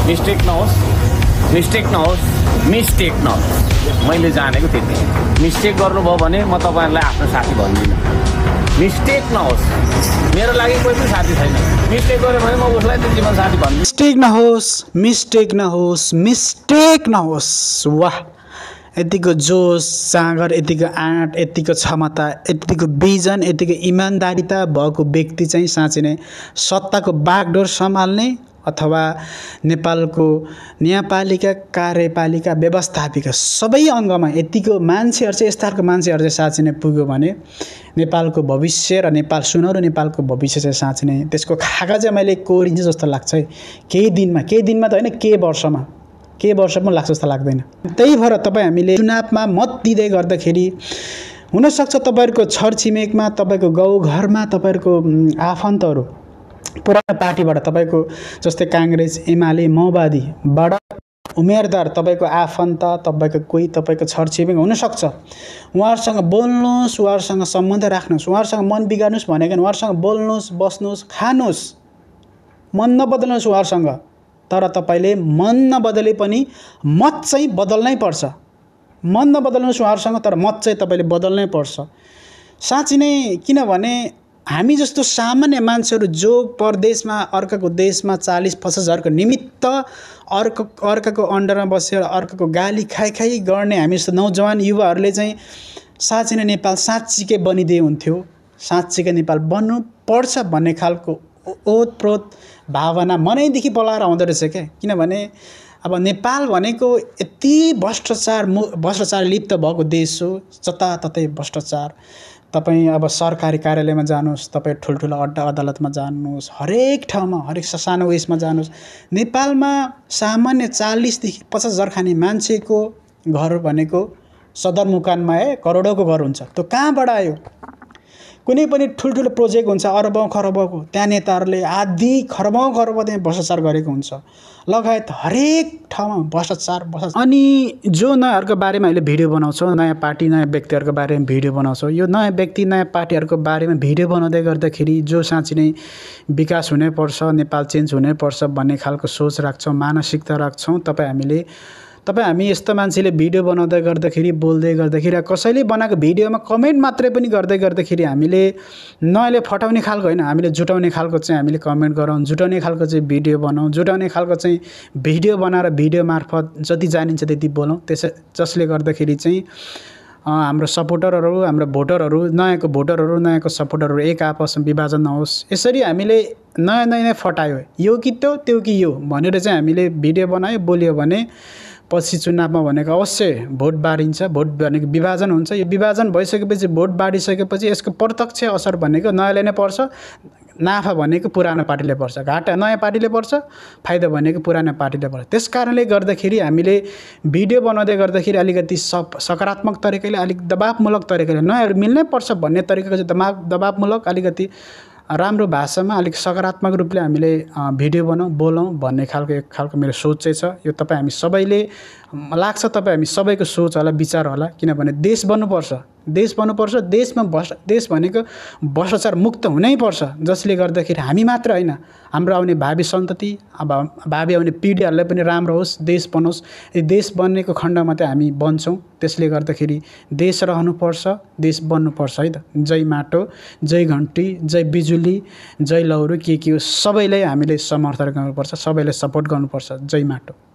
mistake नहोस् मैले जानेको त्यति मिस्टेक गर्नुभयो भने म तपाईहरुलाई आफ्नो साथी भन्दिनँ मिस्टेक नहोस् मेरो लागि कोही पनि साथी छैन मिस्टेक गर्यो भने म उसलाई त जीवन साथी भन्दिनँ मिस्टेक नहोस् वाह यतिको जोश जाँगर यतिको आँट यतिको क्षमता यतिको विजन यतिको इमानदारीता भएको व्यक्ति चाहिँ साँच्चै नै सत्ताको बागडोर सम्हाल्ने अथवा नेपालको न्यायपालिका कार्यपालिका व्यवस्थापिका सबै अङ्गमा यतिको मान्छेहरु चाहिँ यस्ता खालको मान्छेहरु चाहिँ साँच्चै नै पुग्यो भने नेपालको भविष्य र नेपाल सुनौरो नेपालको भविष्य चाहिँ साँच्चै नै त्यसको खाका चाहिँ मैले कोरिन्छ जस्तो लाग्छ है केही दिनमा त हैन के वर्षमा लाग्छ जस्तो लाग्दैन त्यही भएर तपाई हामीले चुनावमा मत दिँदै गर्दाखेरि हुन सक्छ तपाईहरुको छरछिमेकमा तपाईको गाउँघरमा तपाईहरुको आफन्तहरु पुरानो पार्टीबाट तपाईको जस्तै कांग्रेस एमाले माओवादीबाट उम्मेदवार तपाईको आफन्त तपाईको कोही तपाईको छरछिमेक हुन सक्छ उहाँहरुसँग बोल्नुस् उहाँहरुसँग सम्बन्ध राख्नुस् उहाँहरुसँग मन बिगार्नुस् भनेको उहाँहरुसँग बोल्नुस् बस्नुस् खानुस् मन नबदल्नुस् उहाँहरुसँग तर तपाईले मन नबदले पनि मत चाहिँ बदल्नै पर्छ मन नबदल्नुस् उहाँहरुसँग तर मत चाहिँ तपाईले बदल्नै पर्छ साँच्चै नै किनभने हामी जस्तो सामान्य मान्छेहरु जो परदेशमा अर्काको देशमा 40-50 हजारको निमित्त अर्काको अन्डरमा बसेर अर्काको गाली खाइ गर्ने हामी जस्तो नौजवान युवाहरुले चाहिँ साँच्चै नै नेपाल साँच्चीकै बनिदिए हुन्थ्यो साँच्चीकै नेपाल बन्नु पर्छ भन्ने खालको ओतप्रोत भावना मनैदेखि पलाएर आउँदो रहेछ के किनभने अब नेपाल भनेको यति भ्रष्टाचार लिप्त भएको देश हो जताततै भ्रष्टाचार तपाई अब सरकारी कार्यालयमा जानुस् तपाई ठुलठुला अड्डा अदालतमा जानुस् हरेक ठाउँमा हरेक सानो उयसमा जानुस् नेपालमा सामान्य 40 देखि 50 हजार खाने मान्छेको घर भनेको सदरमुकाममा करोडौंको घर हुन्छ त्यो कहाँबाट आयो कुनै पनि ठुलठुलो प्रोजेक्ट हुन्छ अरबौं खरबौंको त्यहाँ नेताहरूले आधी खरबौं खरब त्यहाँ भ्रष्टाचार गरेको हुन्छ लगायत हरेक ठाउँमा भ्रष्टाचार अनि जो नयाँहरुको बारेमा अहिले भिडियो बनाउँछौ नयाँ पार्टी नयाँ व्यक्तिहरुको बारेमा भिडियो बनाउँछौ यो नयाँ व्यक्ति नयाँ पार्टीहरुको बारेमा भिडियो बनाउँदै गर्दाखेरि जो साँच्चै नै विकास हुनै पर्छ नेपाल चेन्ज हुनै पर्छ भन्ने खालको सोच राख्छौ मानसिकता राख्छौ हामी यस्तो मान्छेले भिडियो बनाउँदै गर्दाखेरि बोल्दै गर्दाखेरि कसैले बनाएको भिडियोमा कमेन्ट मात्रै पनि गर्दै गर्दाखेरि हामीले नले फटाउने खालको हैन हामीले जुटाउने खालको चाहिँ हामीले कमेन्ट गरौँ जुटाउने खालको चाहिँ भिडियो बनाऊ जुटाउने खालको चाहिँ भिडियो बनाएर भिडियो मार्फत जति जानिन्छ त्यति बोलौं जसले गर्दाखेरि चाहिँ हाम्रो सपोर्टरहरु हाम्रो भोटरहरु नयाँको सपोर्टरहरु एक आपसमा विभाजन नहोस् यसरी हामीले नयाँ फटायो यो कि त्यो कि यो भनेर चाहिँ हामीले भिडियो बनायो बोल्यो भने पछि चुनावमा भनेको अवश्य भोट बाडिन्छ भोट भनेको विभाजन हुन्छ यो विभाजन भइसकेपछि भोट बाडिसकेपछि यसको प्रत्यक्ष असर भनेको नयाँले नै पर्छ नाफा भनेको पुरानो पार्टीले पर्छ घाटा नयाँ पार्टीले पर्छ फाइदा भनेको पुरानो पार्टीले पर्छ त्यसकारणले गर्दाखेरि हामीले भिडियो बनाउँदै गर्दाखेरि अलिकति सकारात्मक तरिकाले अलिक दबावमूलक तरिकाले नयाँहरु मिल्नै पर्छ भन्ने तरिकाको चाहिँ दबावमूलक अलिकति राम्रो भाषामा अलिक सकारात्मक रूपले हामीले भिडियो बोलौं भन्ने खालको मेरो सोच चाहिँ छ यो तपाई हामी सबैले लाग्छ तपाई हामी सबैको सोच होला विचार होला किनभने देश बन्नुपर्छ देश भनेको भ्रष्टाचार मुक्त हुनै पर्छ जसले गर्दाखेरि हामी मात्र हैन हाम्रो आउने भावी सन्तति भावी आउने पिढीहरुलाई पनि राम्रो होस् देश बनोस् यो देश बन्नेको खण्डमा चाहिँ हामी बन्छौं त्यसले गर्दाखेरि देश रहनुपर्छ देश बन्नुपर्छ है त जय माटो जय घण्टी जय बिजुली जय लौरो के हो सबैलाई हामीले समर्थन गर्नुपर्छ सबैलाई सपोर्ट गर्नुपर्छ जय माटो